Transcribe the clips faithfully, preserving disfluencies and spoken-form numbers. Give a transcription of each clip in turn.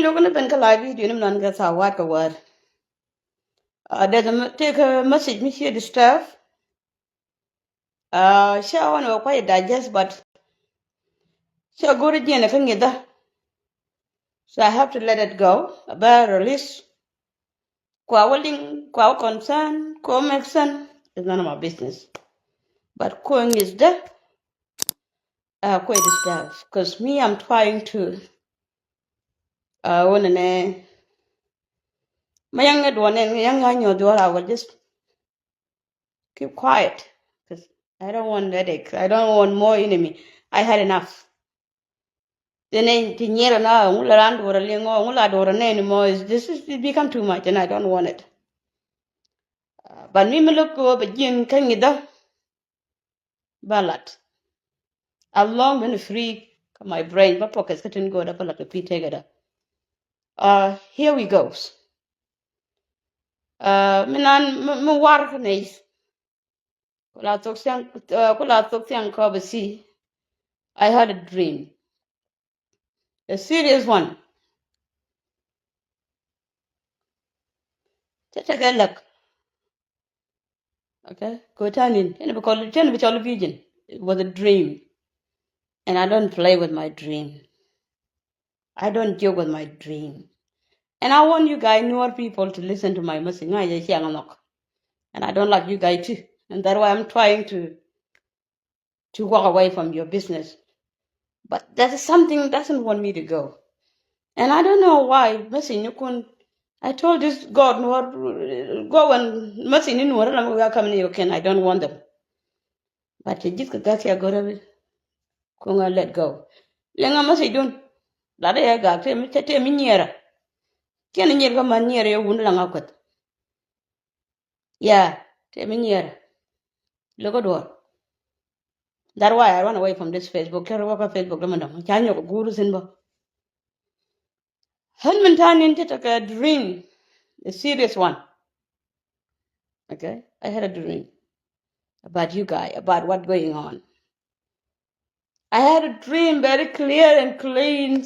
Lo̱k ni ben kä live video ni mi nan kɛ thawaat kɛ wäär. Dee tekɛ message mi ciɛ disturb. Cä ɣän ɛ wä kuay digest, but cä go̱r jiɛn kä ŋi̱dä. So I have to let it go. About release. Kua wä liŋ, kua wä concern, kua wä make sense, it's none of my business. But kua ŋi̱dä, uh, kua disturb, 'cause me, I'm trying to, uh, wä nɛ nɛ, ma yaŋ ŋɛ duɔn nɛ, yaŋ ŋa nyɔ duɔr, I will just keep quiet, 'cause I don't want headache. I don't want more enemy. I had enough. Then ti nyɛrɛ na ŋu la ran duɔrɛ liŋ ɔ ŋu la duɔrɛ nɛ ni mɔ. Is this is it become too much and I don't want it. Uh, but mi mi look ko bɛ jiɛn kä ŋi̱dä. Ba lat. As long bɛ ni free kä my brain, ba focus kä tin go̱o̱dä, ba lat kɛ pi tekɛ dä. Uh, here we goes. Uh, mi nan mi, mi war kä nɛy. Kula thok thiaŋ, uh, kula thok thiaŋ kɔ bɛ si. I had a dream. A serious one. Cä tekɛ läk. Okay? Ko ta̱a̱ ni̱n. Cä ni bi cɔl, cä ni bi cɔl vision. It was a dream. And I don't play with my dream. I don't joke with my dream. And I want you guys, newer people, to listen to my message. Ŋa̱c ɛ ciaŋ nhɔk. And I don't like you guys too. And that's why I'm trying to to walk away from your business. But that is something doesn't want me to go. And I don't know why. Message ni kun. I told this God, Nuɔr, go and message ni Nuɔr, lam ga kam ni yokin. I don't want them. But you just got here, go to it. Kunga let go. Lenga message dun. Lada ya gak te mi, te mi nyera. Tiɛn nyera ka man nyera ya wun langa kwet. Yeah, te mi nyier. Leko duɔr. That why I run away from this Facebook. Te rɔ wä kä Facebook dämɛ dɔŋ. Ca nyɔk guru sin bä. Hän min ta̱a̱ nin te tekɛ dream. A serious one. Okay? I had a dream about you guys, about what going on. I had a dream, very clear and clean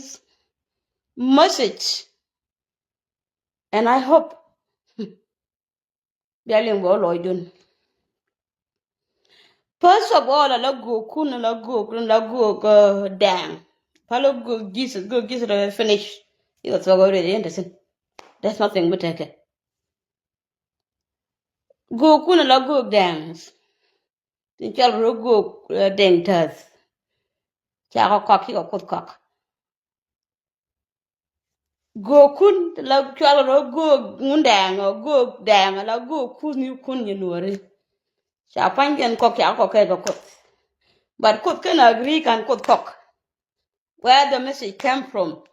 message. And I hope bia liŋ bä lɔcdun. First of all, ala göökun, ala göök, ala göök, uh, dɛŋ. Pa ala göök Jesus, göök Jesus lɛ finish. I̱ kɛ thuɔk already, yɛn te thi̱n. There's nothing mi tekɛ. Göökun ala göök dɛŋ. Tin cɔl rɔ göök, uh, dɛŋ täth. Ca kɔ kɔk, ci kɔ Kuoth kɔk. Göökun la cual rɔ göök ŋun dɛɛŋ ɔ göök dɛɛŋ la göök kuth ni kun nyi nuɔri. Ca pua̱nykiɛn kɔk ca kɔk kɛ kɛ Kuoth. But Kuoth kɛn agree kan Kuoth kɔk. Where the message came from,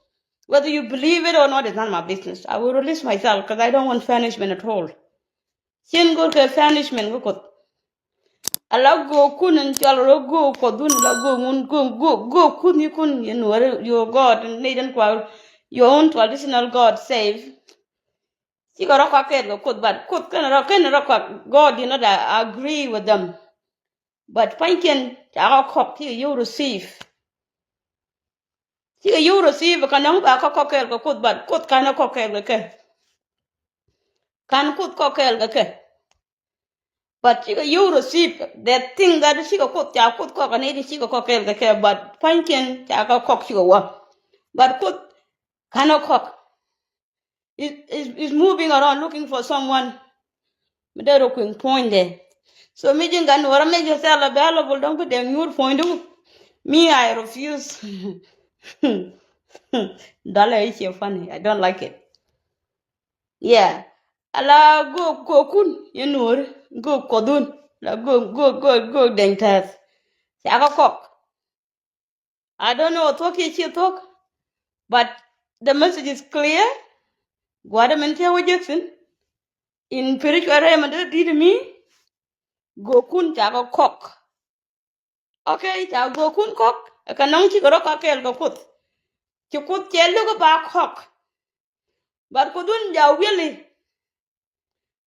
whether you believe it or not, is not my business. I will release myself 'cause I don't want punishment at all. Cien go̱r kɛ punishment kä Kuoth. Ala göökun in cɔal rɔ göök Kuɔthdun, ala göök ŋun, göök, göök, göök kuthnikun, yɛn nuɔri, your God, nɛy tin kua, your own traditional God save. Cikɛ rɔ kɔak kɛɛt kɛ Kuoth, but Kuoth kɛn rɔ, kɛn rɔ kɔak, God did not, uh, agree with them. But pua̱nykiɛn ca kɔ kɔk, cikɛ yio̱w receive. Cikɛ yio̱w receive, kɛ nɔŋ ba kɔ kɔk kɛɛl kɛ Kuoth, but Kuoth ka̱n kɔk kɛɛl kɛ kɛ. Ka̱n Kuoth kɔk kɛɛl kɛ kɛ. But cikɛ yio̱w receive the thing that cikɛ Kuoth, ca Kuoth kɔk, ani ti cikɛ kɔk kɛɛl kɛ kɛ, but pua̱nykiɛn ca kɔ kɔk cikɛ wä. But Kuoth ka̱n kɔk. Is, is, is moving around looking for someone. Mi dee rɔ kuiŋ puɔ̱nydɛ. So mi ji̱n gat ni wä rɔ make yourself available, dɔ̱ŋ bi dee nyuur puɔ̱nydu. Me, I refuse. Dɔlɛ i̱ ciɛ funny. I don't like it. Yeah. Ala göök, göökun yɛn nuɔri, göök Kuɔthdun. Ala göök, göök, göök, göök dɛny tɛth. Ca kɔ kɔk. I don't know thuɔ̱k kiɛ ciɛ thuɔ̱k, but the message is clear. Gua̱dɛ min tiɛ wä jek thi̱n. In spiritual realm, dee di̱t mi. Göökun ca kɔ kɔk. Okay, ca göökun kɔk. Ɛ kɛ nɔŋ cikɛ rɔ kɔk kɛɛl kɛ Kuoth. Ci Kuoth cɛ luk ba kɔk. But Kuothdun ja wiɛli.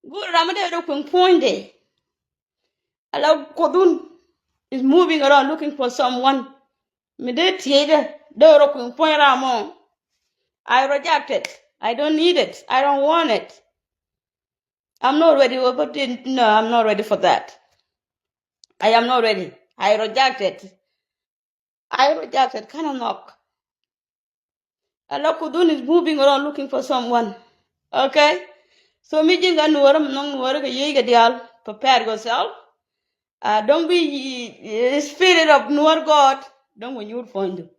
Go̱o̱r ram mi dee dee kuiŋ puɔ̱nydɛ. Ala Kuothdun is moving around looking for someone. Mi dee tiecdɛ dee rɔ kuiŋ puɔ̱ny ram mɔ. I reject it. I don't need it. I don't want it. I'm not ready. No, I'm not ready for that. I am not ready. I reject it. I reject it. Kɛn a nhɔk. Ala Kudhun is moving around looking for someone. Okay? So mi ji̱n kä Nuɔ̱ɔ̱rä, mi nhɔk Nuɔ̱ɔ̱rä kɛ yiey kɛ diaal, prepare yourself. Uh, don't be, uh, spirit of Nuɔ̱ɔ̱r God. Don't be nyuur puɔ̱nydu.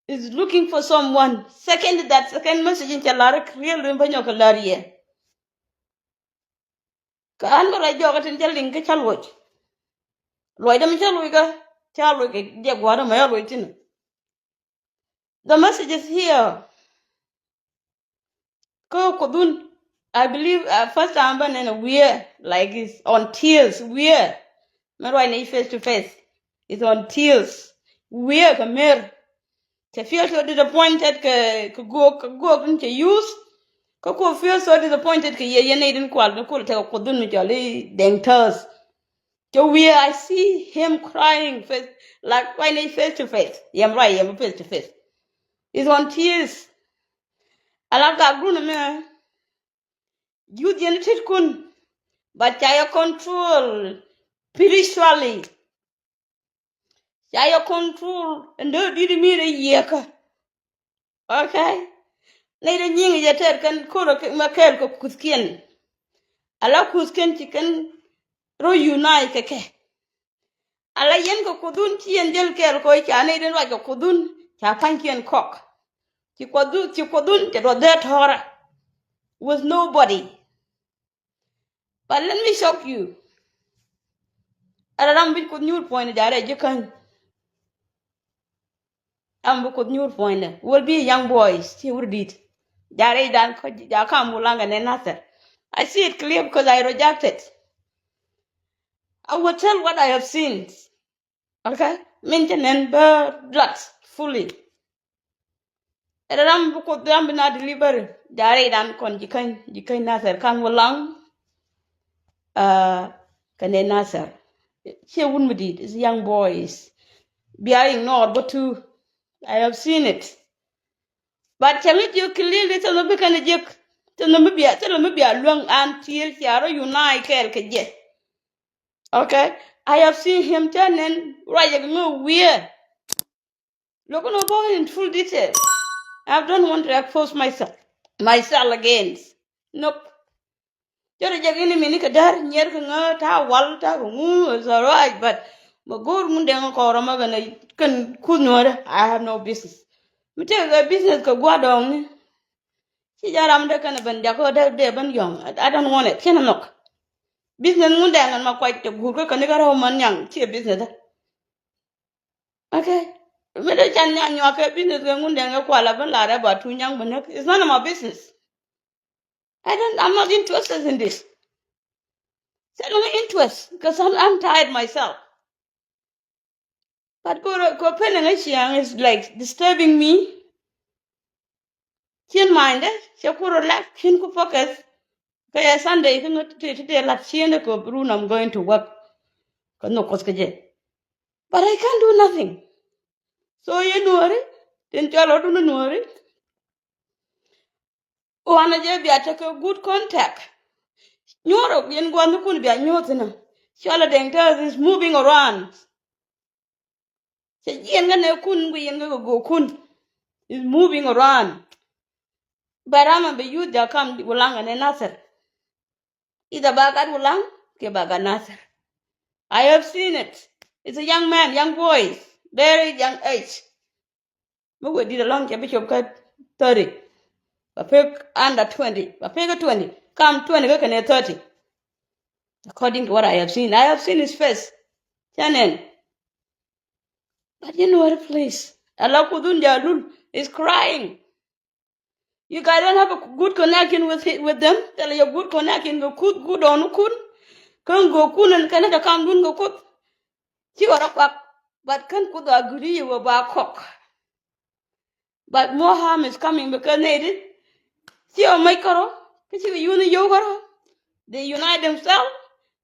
Is looking for someone. Second, that second message in cɛ lar real rim bä nyɔk kɛ lar yɛ. Kä an bä ruac jɔkä tin cä liŋ kä cä luɔc. Luɔcdä mi cä luɔc kä, cä luɔc kɛ jɛ gua̱a̱r mɛ ya luɔc thin. The message is here. Kä Kudhun, I believe, uh, first time bä nɛn a wiɛ, like, is on tears, wiɛ. Mɛ ruac nɛ face to face. Is on tears. Wiɛ kɛ mer. Cɛ feel so disappointed kɛ, kɛ guɔk, kɛ guɔk tin cɛ use. Kä ku feel so disappointed kɛ yɛ, yɛ nɛy tin kual ni kul tekɛ Kudhun mi cɔl i̱ Deng Thäth. Cɛ wiɛ, I see him crying face, like, ruac nɛ face to face. Yɛm ruac, yɛm face to face. Is on tears. Ala gak dun mɛ. Youth yɛn tit kun. But ca yɛ control spiritually. Ca yɛ control ɛn dee dit mi rɛ yiëkä. Okay? Nɛy rɛ nyiŋ yɛ tɛɛr kɛn ko̱r mɛ kɛɛl kɛ kuthkiɛn. Ala kuthkiɛn ci kɛn rɔ unite kɛ kɛ. Ala yɛn kɛ Kudhun ci yɛn jäl kɛɛl kɔ ca nɛy rɛ ruac kɛ Kudhun ca pa̱nykiɛn kɔk. Ci Kudhun, ci Kudhun cɛ duɔth dee tɔ̱rä with nobody. But let me shock you. Ɛn ram bi Kuoth nyuur puɔ̱nydɛ, jaarɛ ji̱ käny. Ram bi Kuoth nyuur puɔ̱nydɛ will be young boys, ci wur dit. Jaarɛ dan kɔ ja kam wulaŋ kɛ nɛ Nathɛr. I see it clear because I reject it. I will tell what I have seen. Okay? Min cɛ nɛn bä blood fully. Ɛn ram bi Kuoth, ram bi na delivery. Jaarɛ dan kɔn ji̱ käny, ji̱ käny Nathɛr kan wulaŋ. Uh, kɛ nɛ Nathɛr. Ciɛ wun mi dit, is young boys. Bia ignore bä tu. I have seen it. But cɛ ŋä jiök clearly, thilɛ mi bi kɛn jiök. Thilɛ mi bia, thilɛ mi bia luäŋ an tiel cia rɔ unite kɛɛl kɛ jɛ. Okay? I have seen him turn and ruac ɛ kɛ ŋä wiee. Look no bä in full detail. I don't want to expose myself, myself again. Nope. Cɛ rɔ jɛ gini mini kɛ däär nyier kɛ ŋä ta̱a̱ wal ta̱a̱ kɛ ŋu, it's all right, but mɛ go̱o̱r Ŋundɛŋ kɔrɔ mɛ kɛn, kɛn kuth Nuäärä, I have no business. Mi tëëkɛ business kɛ gua̱a̱r dɔɔŋni. Ci jɛ ram dee kɛn ben jakä dee, dee ben yɔ̱ŋ. I, I don't want it. Cɛn nhɔk. Business Ŋundɛŋ ɛn ma kuac cɛ guur kä kɛn ikä rɛw män nyaŋ ciɛ business. Okay. Mi dee can nyaŋ nyuak kɛ business kɛ Ŋundɛŋ kɛ kual a ben lar ɛ ba tu nyaŋ ben näk. It's none of my business. I don't, I'm not interested in this. Sɛ no interest, 'cause I'm, I'm tired myself. But ko, ko pen ŋa ciaŋ is like disturbing me. Cien mindɛ, cɛ ku relax, cien ku focus. Kɛ yɛ Sunday kä ŋä ti ti lat cien ko run, I'm going to work. Kä no kos kɛ jɛ. But I can't do nothing. So yɛ Nuäri, tin cɔl rɔ dun Nuäri. Wanɛ jɛ bia tekɛ good contact. Nyuɔrɔ yɛn gua̱n kun bia nyuɔth inä. Cɔl a Deng Thäth is moving around. Cɛ jiɛn kä nɛ kun ku yɛn kä kɛ go̱o̱k kun is moving around. But ram a bɛ youth ja kam wulaŋ kɛ nɛ Nathɛr. Either ba gat wulaŋ kɛ ba gat Nathɛr. I have seen it. It's a young man, young boys, very young age. Mi wee dit alɔŋ cɛ bi cop kä thirty. Ba pek under twenty. Ba pek kä twenty. Kam twenty kä kɛnɛ thirty. According to what I have seen. I have seen his face. Cɛ nɛn. But you know what, please. Ala kudhun ja lul is crying. You guys don't have a good connection with hi-, with them. Thilɛ yɛ good connection kɛ kuth, good on kun. Kä go̱o̱k kun ɛn kɛn kä kam dun kɛ kuth. Ci wä rɔ kuak. But kän kuth a guri wä ba kɔk. But more harm is coming because nɛy di ci ɔ mec kärɔ, kä ci kɛ yun yio̱w kärɔ. They unite themselves.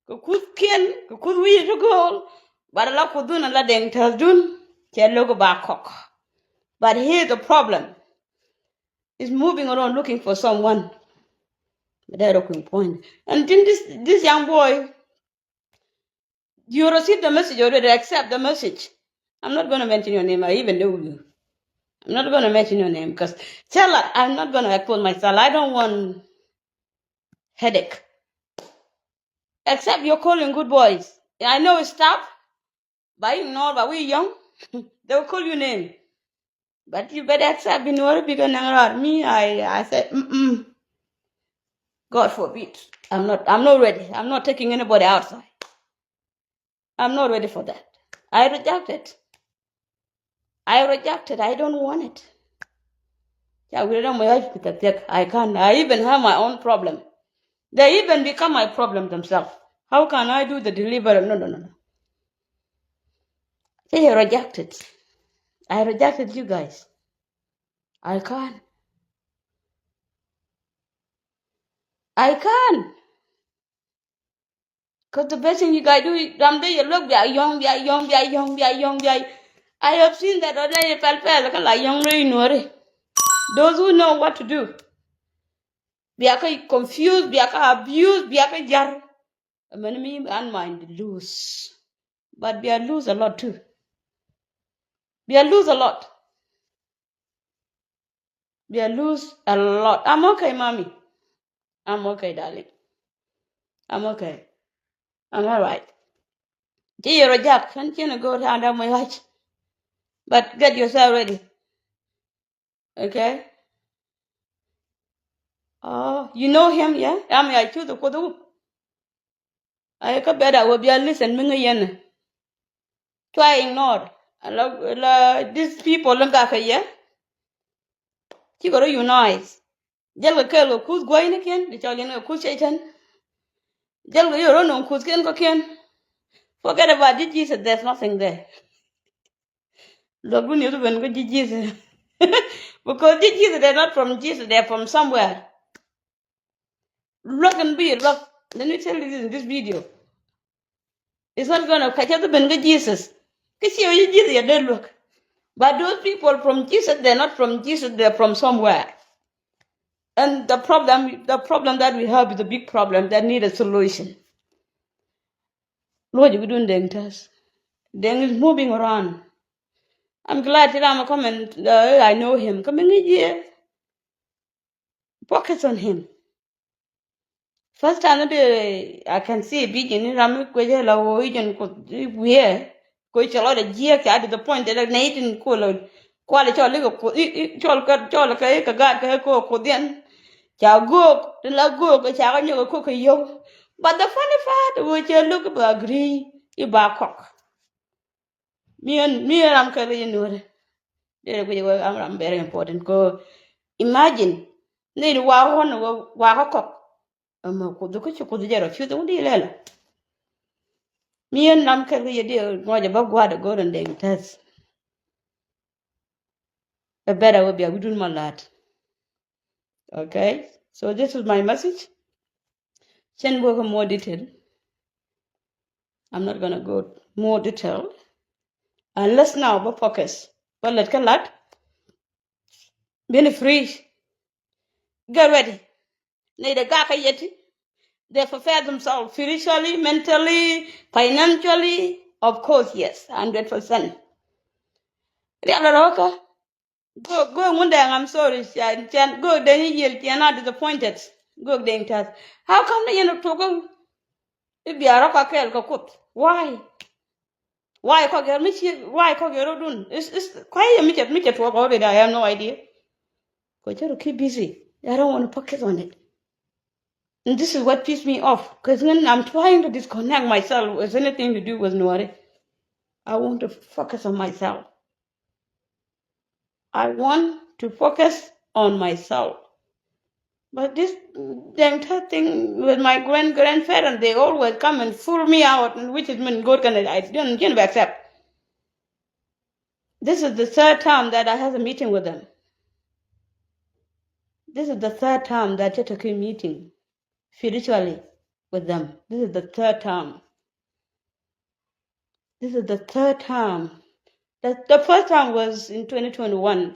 Kɛ kuthkiɛn, kɛ kuth wi̱i̱ ti gööl. But ala kudhun ala Deng Thäthdun cɛ lo̱k ba kɔk. But here's the problem. He's moving around looking for someone. But that looking point. And then this, this young boy, you receive the message already, accept the message. I'm not going to mention your name. I even know you. I'm not going to mention your name because tell her I'm not going to expose myself. I don't want headache. Except you're calling good boys. I know it's tough, but ignore, but we young. They will call you name. But you better accept in order because now me, I, I said, mm-mm. God forbid. I'm not, I'm not ready. I'm not taking anybody outside. I'm not ready for that. I reject it. I reject it. I don't want it. Yeah, we don't want it. I can't. I even have my own problem. They even become my problem themselves. How can I do the delivery? No, no, no, no. They reject it. I rejected you guys. I can't. I can't. Because the best thing you guys do, ram de yɛ luäk bia yɔ̱ŋ, bia yɔ̱ŋ, bia yɔ̱ŋ, bia yɔ̱ŋ, bia. I have seen that already. Pɛl pɛl kä la yɔ̱ŋ rɛy nuɔri. Those who know what to do. Bia kä confuse, bia kä abuse, bia kä jar. Mɛn mi an mind lose. But bia lose a lot too. Bia lose a lot. Bia lose a lot. I'm okay, mommy. I'm okay, darling. I'm okay. I'm all right. Ci yɛ rɔ jak, kän cin a go̱o̱r ta̱a̱ däm wec ɣa̱c. But get yourself ready. Okay? Oh, you know him, yeah? Am ya cu the kuoth who? Ay kä bɛt a wä bia listen mi ŋäc yɛn. Cua ignore. La, la, these people in gak yɛ. Ci kɛ rɔ unite. Jɛl kɛ kɛɛl kɛ kuth guaynikiɛn, di cɔl yɛn kɛ kuth cɛcɛn. Jɛl kɛ yɛ rɔ nɔŋ kuthkiɛn kɔkiɛn. Forget about this Jesus, there's nothing there. Luäk dun yɛ ben kä ji̱ Jesus. Because ji̱ Jesus, they're not from Jesus, they're from somewhere. Luäk in bi luäk. Let me tell you this in this video. It's not gonna catch up ben kä Jesus. Kä ci yɛ ji̱ Jesus yɛ dee luäk. But those people from Jesus, they're not from Jesus, they're from somewhere. And the problem, the problem that we have is a big problem that need a solution. Luɔc bi dun Deng test. Deng is moving around. I'm glad that I'm a comment. Uh, I know him. Coming here. Focus on him. First time I can see a vision in Rami Kweje la wo ijen ko wiye. Ko cɛ lɔ dɛ jiɛ kɛ a disappointed nɛ itin ko lɔ. Kual cɔl ikɛ kuth, i, i, cɔl kɛ, cɔl kɛ ikɛ gaat kɛ ko kuth yɛn. Ca gook, ti la gook, ca kɛ nyɔk ko kɛ yio̱w. But the funny part, wee cɛ look ba agree, i ba kɔk. Mi ɛn, mi ɛn ram kɛ ri nuɔri. Dee rɛ guic wee am ram very important. Ko imagine, ni di wa ɣɔn, wa, wa kɛ kɔk. Ɛmɛ kuth kä ci kuth jɛ rɔ fiuth wä di lɛl. Mi ɛn ram kɛ ri yɛ di ŋɔc ɛ bä gua̱a̱t ɛ go̱o̱r ɛn Deng test. Ɛ bɛr ɛ wä bia wi̱dun ma la̱t. Okay, so this is my message. Cɛn bä kɛ more detail. I'm not gonna go more detail. Unless now bä focus. Bä lät kä la̱t. Bini free. Get ready. Ni de gak kä yeti. They prepare themselves spiritually, mentally, financially. Of course, yes, hundred percent. Rial rɔ kä. Go, go, Mundeng, I'm sorry. Can, can, go, Deng Yiel, can are disappointed. Go, Deng Test. How come they end up to go? If you are a kɛl ka kuth. Why? Why kɔk yɛ mi ci, why kɔk yɛ rɔ dun? It's, it's, kɔc yɛ mi cɛ, mi cɛ tuɔk already, I have no idea. Kɔc cɛ rɔ keep busy. I don't want to focus on it. And this is what pissed me off. Because when I'm trying to disconnect myself with anything to do with Nuari, I want to focus on myself. I want to focus on myself. But this Deng Test thing with my grand grandparents, they always come and fool me out, and which is mean good, and I didn't, didn't accept. This is the third time that I have a meeting with them. This is the third time that I took a meeting spiritually with them. This is the third time. This is the third time. The, the first time was in twenty twenty-one.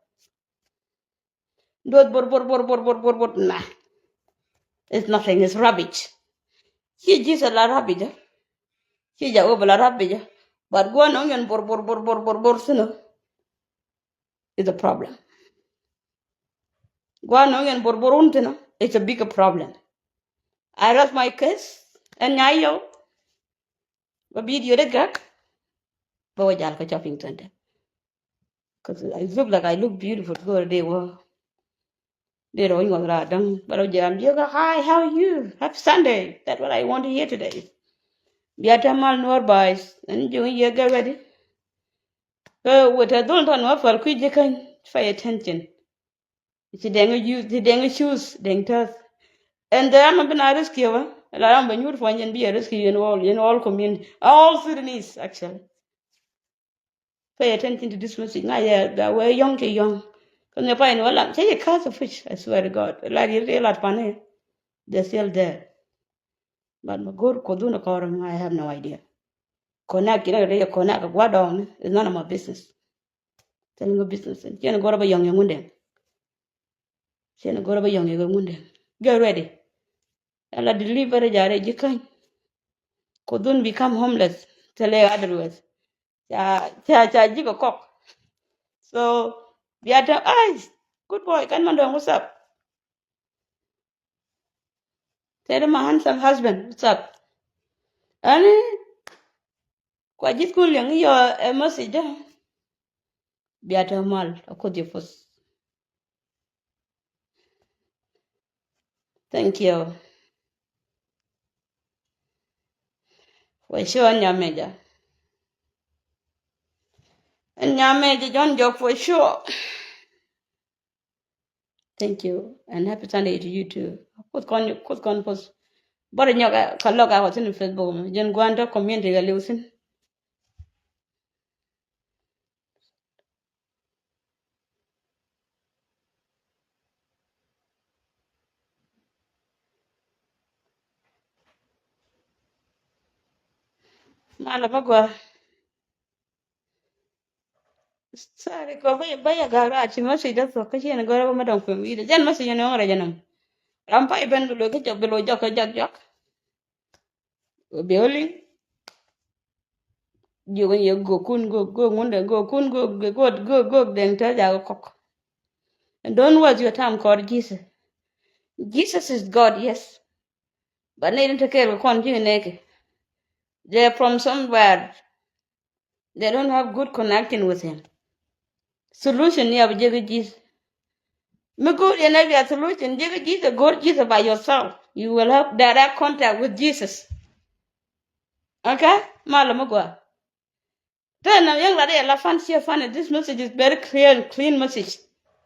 Duɔth bor bor bor bor bor bor bor na. It's nothing, it's rubbish. Ci Jesus la rubbish. Ci Jehovah la rubbish. But guɔ nɔŋ yɛn bor bor bor bor bor bor thi̱n. It's a problem. Guɔ nɔŋ yɛn bor bor wun thi̱n. It's a bigger problem. I rest my case. Ɛn nyay yɔw. Ba video de gak. Ba wä jal kä shopping center. 'Cause I look like I look beautiful. Go de wä. De rɔ nyuɔth ra däŋ. Ba rɔ jam, you go, "Hi, how are you? Happy Sunday." That's what I want to hear today. Bia te mal nuɔr bai. Ɛn jiŋ yɛ get ready. Kä wet ɛ dhol tɔn wä pal kui̱ ji̱ käny. Pay attention. Ci dɛŋ ɛ use, ci dɛŋ ɛ choose, dɛŋ täth. And the ram a bi na rescue wä. La ram bɛ nyuur puɔ̱ny yɛn bi a rescue yɛn all, yɛn all community. All Sudanese, actually. Pay attention to this message. Ŋa yɛ, bɛ wee yɔ̱ŋ ci yɔ̱ŋ. Kä ni pay ni wä lam, cɛ yɛ curse of fish, I swear to God. La yɛ, yɛ lat pan ni. They're still there. But ma go̱r Kuoth wun kɔr, I have no idea. Connect, you know, they connect, gua̱dɔɔŋni, it's none of my business. Thil ŋä business. Cien go̱r bä yɔ̱ŋ yɛ Ŋundɛŋ. Cien go̱r bä yɔ̱ŋ yɛ Ŋundɛŋ. Get ready. Ala delivery jare ji̱ käny. Kuoth wun become homeless. Thilɛ otherwise. Ca, ca, ca ji̱ kɛ kɔk. So, bia te, ai, good boy, kan man dɔŋ, what's up? Tell my handsome husband, what's up? Ani, kua ji̱ thukul yɛŋ i̱ yɔ ɛ message dä. Bia te mal, a Kuoth yɛ puth. Thank you. For sure, nyamɛja. And nyamɛja John Jok for sure. Thank you and happy Sunday to you too. Kuoth kɔn, Kuoth kɔn puth. Bä rɔ nyɔk ɛ, ka lɔk a wä thi̱n Facebook mɛ. Jɛn gua̱n tɔ community kɛ liw thi̱n. Malɛ bä gɔaa. Sorry, kɔ bä, bä yɛ gak raar ci message dä thuɔ̱k kä ci ɛn gɔrä bä mä dɔŋ kuɛm wi̱i̱dɛ. Jɛn message ɛn ɣän rɛc ɛnɔm. Ram pay ben bi loc kä jɔk, bi loc jɔk kä jak jɔk. Bi ɣä liŋ. Jiök ni yɛ göökun, göök, göök Ŋundɛŋ, göökun, göök, göök, göök, göök Dɛŋ Tääth, ca kɛ kɔk. And don't waste your time kɔɔr Jesus. Jesus is God, yes. But nɛy tin te kɛɛl kɛ kɔn cikɛ nɛɛkɛ. They're from somewhere. They don't have good connection with him. Solution ni a bi jek Jesus. Mi go̱o̱r yɛn a bia solution, jek Jesus, go̱o̱r Jesus by yourself. You will have direct contact with Jesus. Okay? Malɛ mi gɔaa. Tëë na yäŋ lat i̱ la fan, ciɛ fan, this message is very clear and clean message.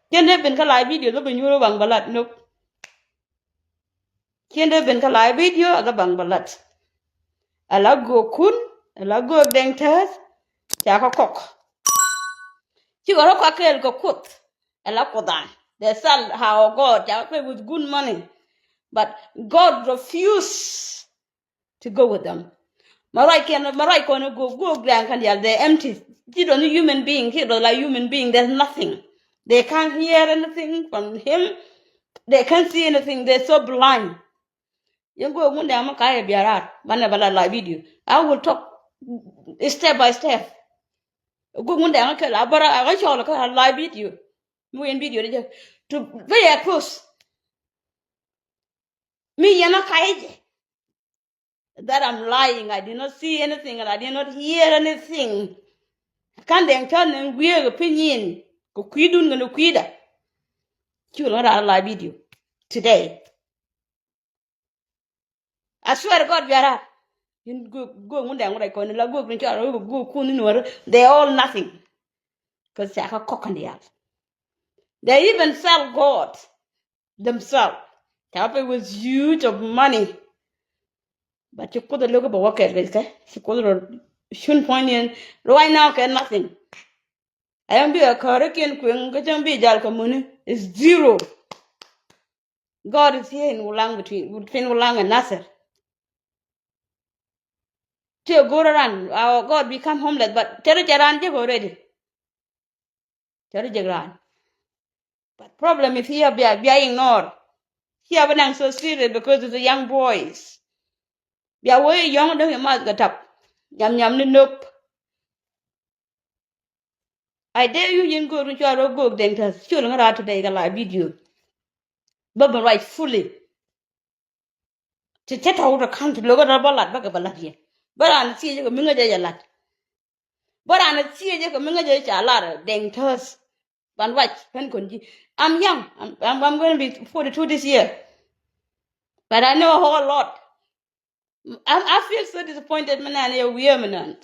Ciɛ dee ben kä live video, lɔ bi nyuur waŋ bä lat, nope. Ciɛ dee ben kä live video, a lɔ baŋ bä lat. A la göökun, a la göök Dɛŋ Tääth, ca kä kɔk. Cikɛ rɔ kɔk kɛɛl kɛ Kuoth, a la Kuothdan. They sell our God, ca kä pay with good money. But God refuse to go with them. Ma ruac kɛn, ma ruac kɔn i̱ göök, göök Dɛŋ kɛn diaal, they're empty. Ci dɔ̱ŋ ni human being, ci dɔ̱ŋ la human being, there's nothing. They can't hear anything from him. They can't see anything. They're so blind. Yɛn göök Ŋundɛŋ mi ka yɛ bia raar, banɛ bä la live video. I will talk step by step. Göök Ŋundɛŋ kɛ la bä raar, a kä cɔl kä live video. Mi wä yɛn video di jɛ to very close. Mi yɛn a ka yɛ jɛ. That I'm lying. I did not see anything and I did not hear anything. Kan Dɛŋ Tääth ni wiee kɛ piny in kɛ kui̱dun kɛ ni kui̱da. Ci wä ŋä raa la video today. I swear to God, bia raa. Yɛn göök, göök Ŋundɛŋ wä rɛc kɔn la göök ni cɔal, göök kun ni nuɔr. They all nothing. Cause ca kä kɔk kɛn diaal. They even sell God themselves. Ca pay with huge of money. But ci Kuoth a lo̱k bä wä kɛɛl kɛ, ci Kuoth rɔ cun puɔ̱ny yɛn. Right now kɛ nothing. A yɛn bi a kɔrikiɛn kueŋ kä cäŋ bi jal kɛ muni is zero. God is here in Ulaŋ, between, between Ulaŋ and Nasir. Ti a go̱r ran, our God become homeless, but cɛ ri cɛ ran jek already. Cɛ ri jek ran. But problem is here, bia, bia ignore. Cia bi naŋ so serious because it's a young boys. Bia wee yɔ̱ŋ däŋ imath kɛ tap. Nyam nyam ni nöp. I dare you, yɛn göök ni cɔal rɔ göök Dɛŋ Tääth, col ŋä raa today kɛ la video. Bä bi ruac fully. Ti cä tɔw ti ka̱n ti lo̱k rɔ bä lat bä kɛ bä lat yɛ. Bä ran thiec kɛ mi ŋäc jɛ lat. Bä ran thiec kɛ mi ŋäc jɛ ca lat Dɛŋ Tääth. Ban ruac pɛn kɔn ji̱. I'm young. I'm, I'm, I'm gonna be forty-two this year. But I know a whole lot. I, I feel so disappointed, man, and a women.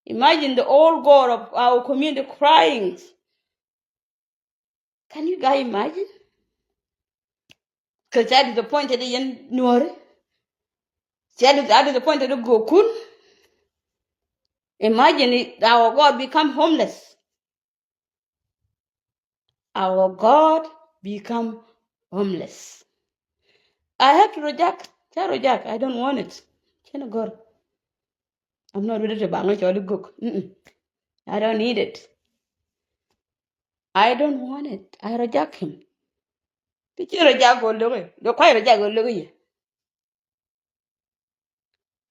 Imagine the old girl of our community crying. Can you guys imagine? Cause I disappointed in Nuori. I disappointed in Gokun. Imagine it, our God become homeless. Our God become homeless. I have to reject. Ca reject. I don't want it. Cɛn a gɔr. I'm not ready to bang cɔl i̱ gök. Mm-mm. I don't need it. I don't want it. I reject him. Ti ci reject gol doge. Do kuay reject gol doge ye.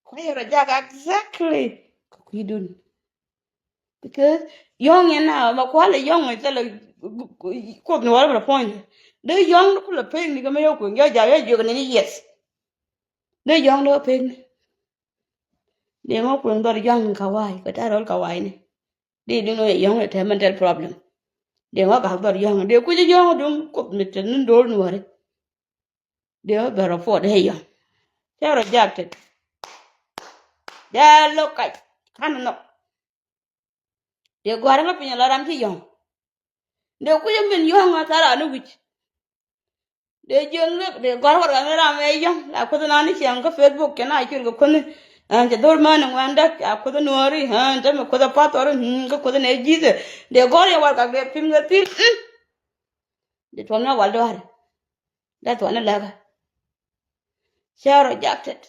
Kuay rɔ jak exactly kɛ kui̱dun. Because yɔ̱ŋ in na ma kualɛ yɔ̱ŋ in thilɛ Kuoth ni wal bɛ puɔ̱ny. Dee yɔ̱ŋ ni kulɛ pek ni kɛ mi yɔ kueŋ yɔ jak yɔ jiök ni ni yes. Dee yɔ̱ŋ ni wä pek ni. Dee ŋɔ kueŋ dhɔr yɔ̱ŋ in ka wa̱a̱y kɛ ta̱a̱ rɔl ka wa̱a̱y ni. Dee duŋ yɔ̱ŋ in tɛ mental problem. Dee ŋɔ kak dhɔr yɔ̱ŋ dee kui̱c yɔ̱ŋ duŋ Kuoth mi te ni do̱r nuɔ̱ri. Dee wä bɛ report dee yɔ̱ŋ. Cɛ rejected. Dee lo̱k kac ka̱n nhɔk. Dee gua̱r ŋä piny la ram ci yɔ̱ŋ. Dee kuc min yɔ̱ŋ a thar ani wi̱c. Dee jiäŋ dee gua̱r warɛgak ni ram ɛ yɔ̱ŋ la kuoth nan ni ciɛŋ kä Facebook cɛ na cuil kɛ kuoth ni. Ɛn cɛ dhor män ni ŋuɛn däk ca kuoth nuɔ̱ɔ̱ri ɛn te mi kuoth a path ɔri kä kuoth ni ɛ ji̱thɛ. Dee gɔ̱r yɛ warɛgak dee pim kɛ thil. Dee tuɔm ni a wal dua̱ri. That's why ni läkä. Cɛ rejected.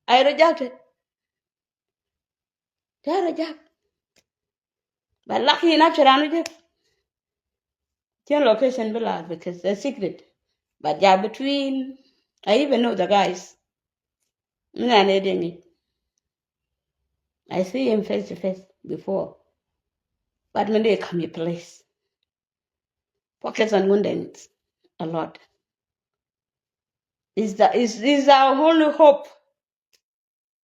I rejected. Cɛ reject. But lucky enough cɛ ran reject. Cɛ location bi la because a secret. But ja between, I even know the guys. Mi na ne dee ŋi̱c. I see him face to face before. But min dee kam yi place. Focus on Gundɛn a lot. Is the is is our only hope.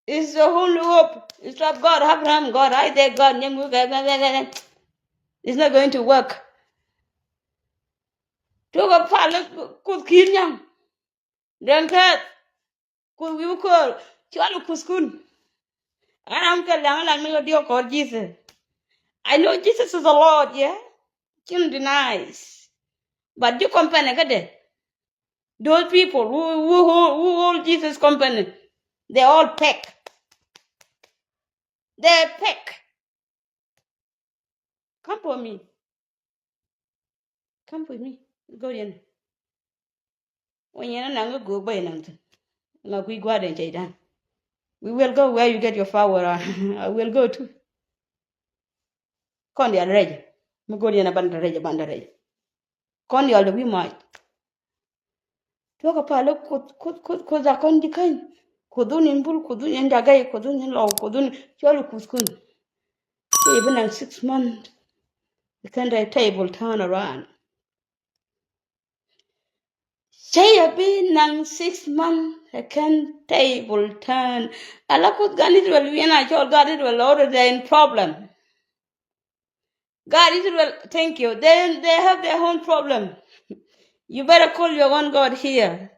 Is the only hope. Is of God, Abraham God, Isaac God, Nyaŋ God. It's not going to work. Tuɔk a pal Kuoth Ki̱i̱r Nyaŋ. Deŋ kɛth. Kuoth wi̱i̱ ko̱r. Cual Kuoth kun. Ɣän ram kɛ liaŋ lan mi kɛ diɔk kɔr Jesus. I know Jesus is the Lord, yeah. Cin denies. But ji̱ company kädɛ. Those people who, who, hold, who hold Jesus company, they all pack. They pack. Come for me. Come for me. Go in. When you're not going to go by nothing. Ŋa kui̱ gua̱a̱r den cɛy dan. We will go where you get your power. I will go too. Kɔn dial rɛc. Mi go̱o̱r yɛn a ban da rɛc, a ban da rɛc. Kɔn dial de wi̱i̱ mac. Tuɔk a pal Kuoth, Kuoth, Kuoth, Kuoth a kɔn ji̱ käny. Kuoth wun in bul, Kuoth wun in dagɛy, Kuoth wun in lɔw, Kuoth wun cɔl Kuoth kun. Ci bi naŋ six months. Kɛn dee table turn around. Cä yɛ bi naŋ six months ɛ kɛn table turn. Ala Kuoth gan Israel wi̱i̱ ɛn a cɔl gan Israel already in problem. God Israel, thank you. They, they have their own problem. You better call your own God here.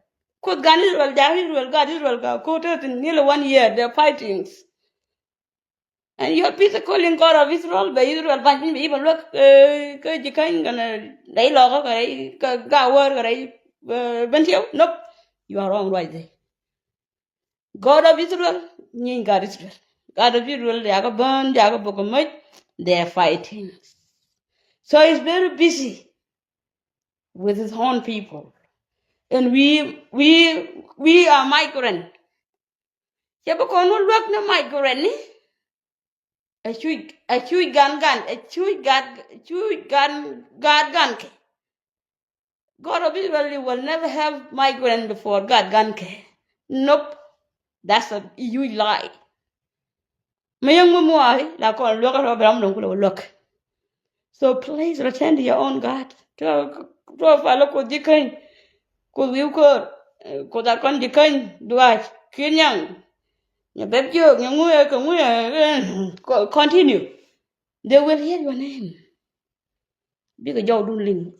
Kuoth gan Israel, jak Israel, God Israel ka ko̱r te thin nearly one year, they're fighting. And you're busy calling God of Israel, bɛ Israel bany piny bɛ even luäk kä ji̱ käny kɛnɛ rɛy lɔkä kɛ rɛy kä gawär kɛ rɛy ben tiɛw. Nope. You are wrong right there. God of Israel, nyin God Israel. God of Israel, they are burned, they are book much, they are fighting. So he's very busy with his own people. And we, we, we are migrant. Cɛ bi kɔn wä luäk ni migrant ni. A cuc, a cuc gan gan, a cuc gan, a cuc gan, gan gan kɛ. God of Israel will never have migrant before God gan kɛ. Nope. That's a huge lie. Mi yäŋ mi mua̱a̱ la kɔn luäk a rɔ bɛ ram lɔŋ kulɛ wä luäk. So please return to your own God. Tuɔ, tuɔ pal Kuoth ji̱ käny. Kuoth wi̱i̱ ko̱r. Kuoth a kɔn ji̱ käny. Duac ki̱n nyaŋ. Nyɛ bɛp jiök nyɛ ŋuɛ kɛ ŋuɛ. Continue. They will hear your name. Bikɛ jɔwdun liŋ.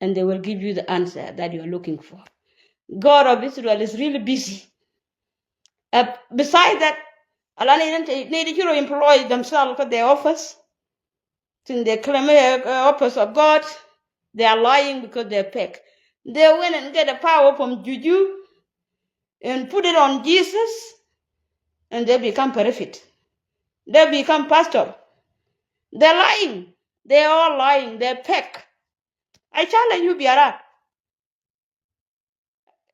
And they will give you the answer that you are looking for. God of Israel is really busy. Uh, besides that, ala ni ni di chiro employ themselves for their office. Since they claim a, a office of God, they are lying because they are fake. They went and get a power from juju and put it on Jesus, and they become prophet. They become pastor. They're lying. They're all lying. They're fake. I challenge you, Biara.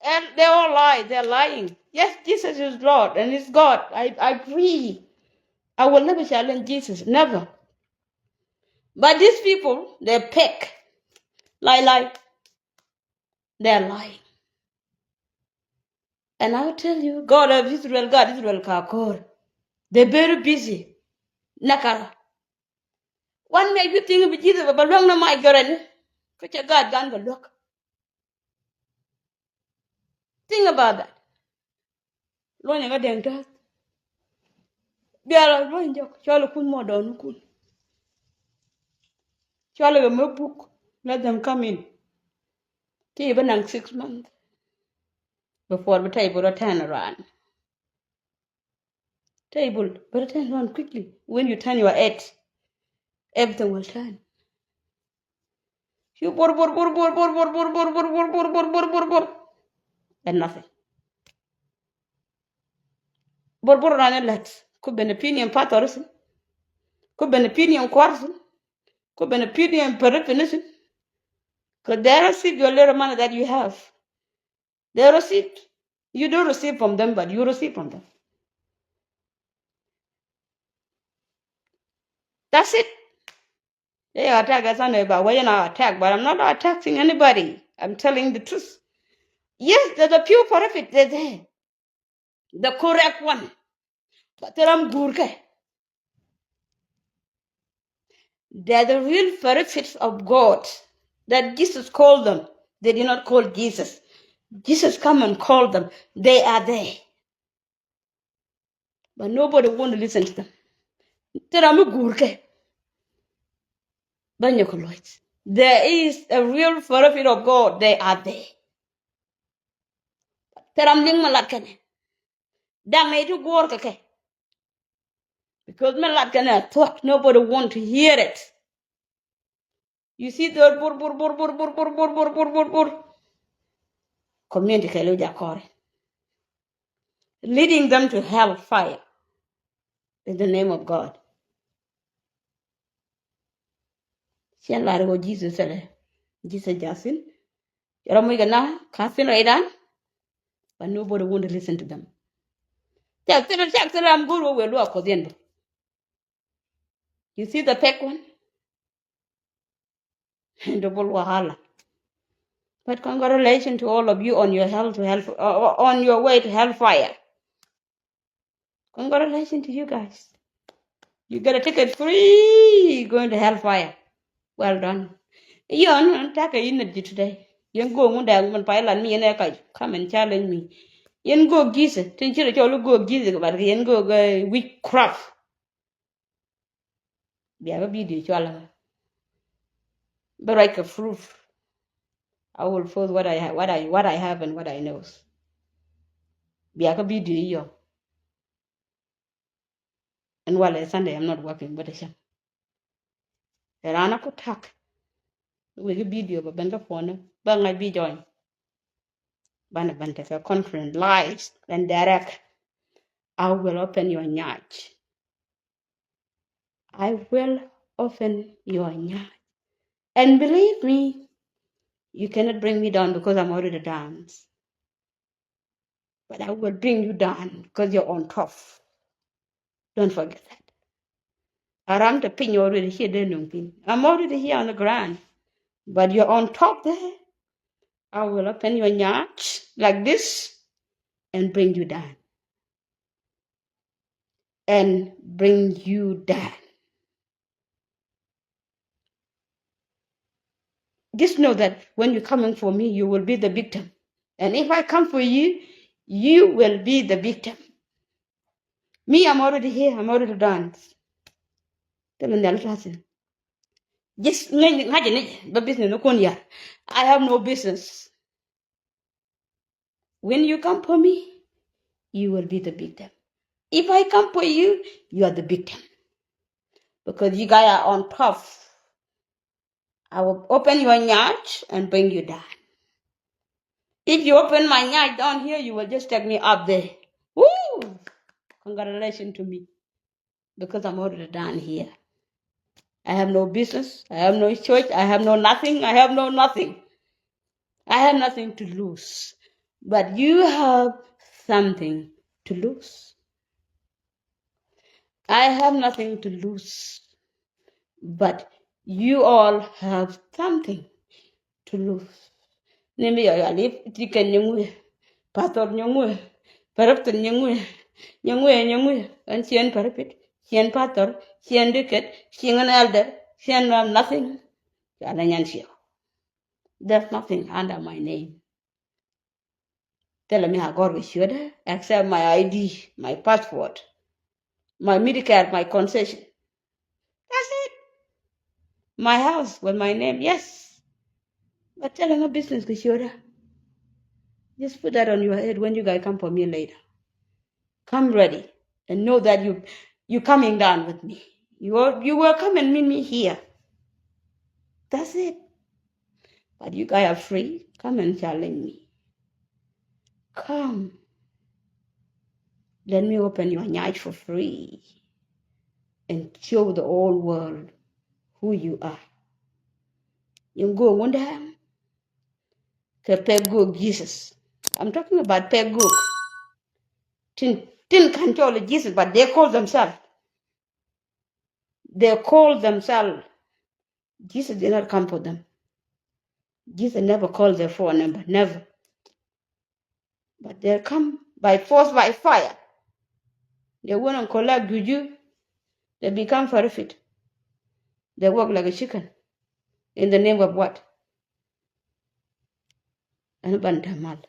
And they all lie. They're lying. Yes, Jesus is Lord and is God. I, I agree. I will never challenge Jesus. Never. But these people, they're fake. Lie, lie. They're lying. And I will tell you, God of Israel, God Israel ka ko̱r. They're very busy. Nakara. What make you think bi Jesus ba luäŋ na migrant ni? Kä cɛ God gan ba luäk. Think about that. Luɔnyɛ kä Deŋ Täth. Biala luɔny jɔk, cɔl kun mɔ dɔɔni kun. Cɔl kɛ mɛ buk, let them come in. Ti bä naŋ six months before bä table bä turn around. Table bä turn around quickly. When you turn your head, everything will turn. Ci bor bor bor bor bor bor bor bor bor bor bor bor bor bor bor bor. And nothing. Bor bor ran a lät. Ku ben opinion pathor sin. Ku ben opinion kwar sin. Ku ben opinion peripin sin. Ku dera sit your little money that you have. They receive. You don't receive from them, but you receive from them. That's it. They attack us and about why you know attack, but I'm not attacking anybody. I'm telling the truth. Yes, there's a few prophet, they're there. The correct one. But they're am gurke. They're the real prophets of God that Jesus called them. They did not call Jesus. Jesus come and call them. They are there. But nobody want to listen to them. Thil ram mi guur kɛ, bä nyɔk kɛ luɔc. There is a real prophet of God. They are there. Thil ram liŋ mi lat kɛnɛ, da̱ŋ nɛ ti guɔ̱ɔ̱r kɛ kɛ. Because mi lat kɛnɛ a thuɔ̱k, nobody want to hear it. You see those bur, bur, bur. Community kɛ lo jakɔri. Leading them to hell fire. In the name of God. Ciɛ lar wä Jesus ɛlɛ. Jesus jasin. Yɔrɔ muc kɛ na, ka thin rɛydan. But nobody want to listen to them. Cak thil, cak thil ram go̱o̱r wä wëë luaak Kuɔth yɛn bä. You see the fake one? Double wahala. But congratulations to all of you on your hell to hell, uh, on your way to hellfire. Congratulations to you guys. You get a ticket free going to hellfire. Well done. Yɔn, take a unit today. Yɛn go̱o̱k ŋun dee ŋun pay lan mi yɛn ɛ kac. Come and challenge me. Yɛn go̱o̱k Jesus. Tin ci rɛ cɔl go̱o̱k Jesus, but yɛn go̱o̱k, uh, witchcraft. Bia kä video cual kä. Bä ruac kɛ proof. I will post what I ha-, what I, what I have and what I knows. Bia kä video iɔ. And while it's Sunday, I'm not working, but I shall. Ɛ raan a ku tak. Wek video bä ben kä phone, bä ŋa̱c bi join. Banɛ ben tekɛ conference live and direct. I will open your nyach. I will open your nyach. And believe me, you cannot bring me down because I'm already down. But I will bring you down because you're on top. Don't forget that. Aram te piny already here, dee nuŋ piny. I'm already here on the ground. But you're on top there. I will open your nyach like this and bring you down. And bring you down. Just know that when you're coming for me, you will be the victim. And if I come for you, you will be the victim. Me, I'm already here. I'm already done. Thilɛ nhial ta̱thi̱n. Just ŋäc, ŋa̱c ni bä business ni kun yar. I have no business. When you come for me, you will be the victim. If I come for you, you are the victim. Because you guys are on top. I will open your nyach and bring you down. If you open my nyach down here, you will just take me up there. Woo! Congratulations to me. Because I'm already done here. I have no business. I have no church. I have no nothing. I have no nothing. I have nothing to lose. But you have something to lose. I have nothing to lose. But you all have something to lose. Ni mi yɔyɔal i̱ tikɛn nyɛ ŋuɛ, pathɔr nyɛ ŋuɛ, pärɛpthin nyɛ ŋuɛ, nyɛ ŋuɛ, nyɛ ŋuɛ. Ɛn ciɛn pärɛpit, ciɛn pathɔr, ciɛn dikɛt, ciɛn ɛldɛ, ciɛn nothing. Ca lɛ nyan ciɛ. There's nothing under my name. Thilɛ mi a gɔr kɛ ciötdä except my I D, my passport, my Medicare, my concession. That's it. My house with my name, yes. But thilɛ ŋä business kɛ ciötdä. Just put that on your head when you guys come for me later. Come ready and know that you, you coming down with me. You are, you will come and meet me here. That's it. But you guys are free. Come and challenge me. Come. Let me open your nyach for free and show the whole world who you are. Yɛn go̱o̱k ŋundɛ kɛ pɛk go̱o̱k Jesus. I'm talking about pɛk go̱o̱k. Tin, tin kan cɔl Jesus, but they call themselves. They call themselves. Jesus did not come for them. Jesus never called their phone number, never. But they come by force, by fire. They want to collect juju. They become forfeit. They work like a chicken. In the name of what? Ɛn ban dämal.